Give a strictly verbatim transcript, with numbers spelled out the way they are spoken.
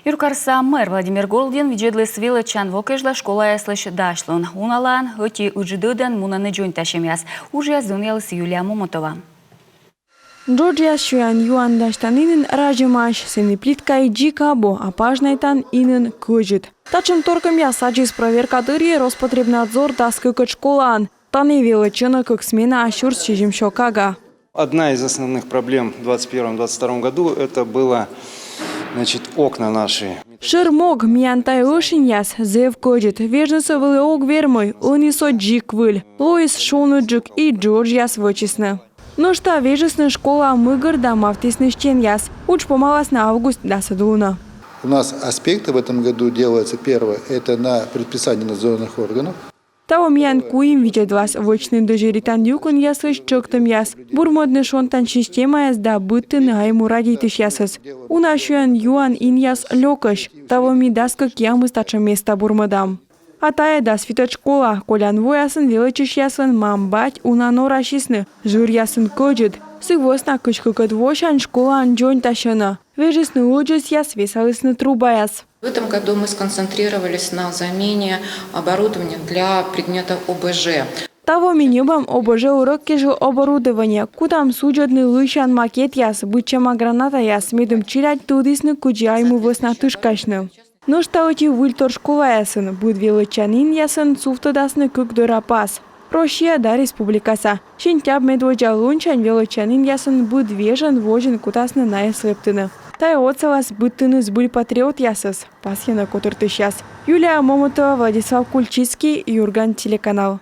Юркарса мэр Владимир Гордин видзӧдліс велӧдчан во кежлӧ школаяслысь дасьлун. Уналаын ӧти ыджыд ӧдӧн мунӧны дзоньтасьӧмъяс. Уджъяс донъяліс Юлия Момотова. Джоджъяс сёян-юан дасьтан инын разьӧмаӧсь, сэні плитка и дзик абу, а пажнайтан инын кӧдзыд. Татшӧм торкӧмъяс аддзис проверка дырйи Роспотребнадзор дас кыкӧд школаын. Тані велӧдчӧны кык смена, сюрс сизимсё кага. Одна из основных проблем в двадцать первом двадцать втором году — это было, значит, окна наши. Шӧр мог — миян тайӧ ӧшиньяс зэв кӧдзыд. Вежнысӧ вӧлі ог вермӧй, ӧні со дзик выль. Лоис шоныдджык, и джоджъяс вӧчисны. Нӧшта вежисны школа мыгӧр да мавтісны стенъяс. Удж помаласны август дасӧд лунӧ. У нас аспекты в этом году делаются. Первое — это на предписание надзорных органов. Таво миян куим видзӧдлас: вӧчны дӧзьӧритан юкӧнъяслысь тшӧктӧмъяс, бурмӧдны шонтан системаяс да быдтыны айму радейтысьясӧс. Уна сёян-юан инъяс лёкӧсь. Таво ми дас кӧкъямыс татшӧм места бурмӧдам. А тайӧ дас витӧд школа. Колян воясын велӧдчысьяслӧн мам-бать уна норасисны: жыръясын кӧдзыд. Сы вӧсна кызь кыкӧд восянь школаын дзоньтасьӧны. Вежисны лӧдзӧсъяс, весалісны трубаяс. В этом году мы сконцентрировались на замене оборудования для предмета О Б Ж. Таво ми ньӧбам О Б Ж урок кежлӧ оборудование, кутам судзӧдны лыйсян макетъяс, быдсяма гранатаяс, медым челядь тӧдісны, кыдзи айму вӧсна тышкасьны. Нӧшта ӧти выльтор школаясын. Быд велӧдчанінъясӧн сувтӧдасны кык дӧра пас: Россия да республикаса. Сентябрь медводдза лунсянь велӧдчанінъясӧн быд вежӧн-водзын кутасны найӧс лэптыны. Тайӧ отсалас быдтыны збыль патриотъясӧс, пасйӧны котыртысьяс. Юлия Момотова, Владислав Кульчицкий, «Юрган» телеканал.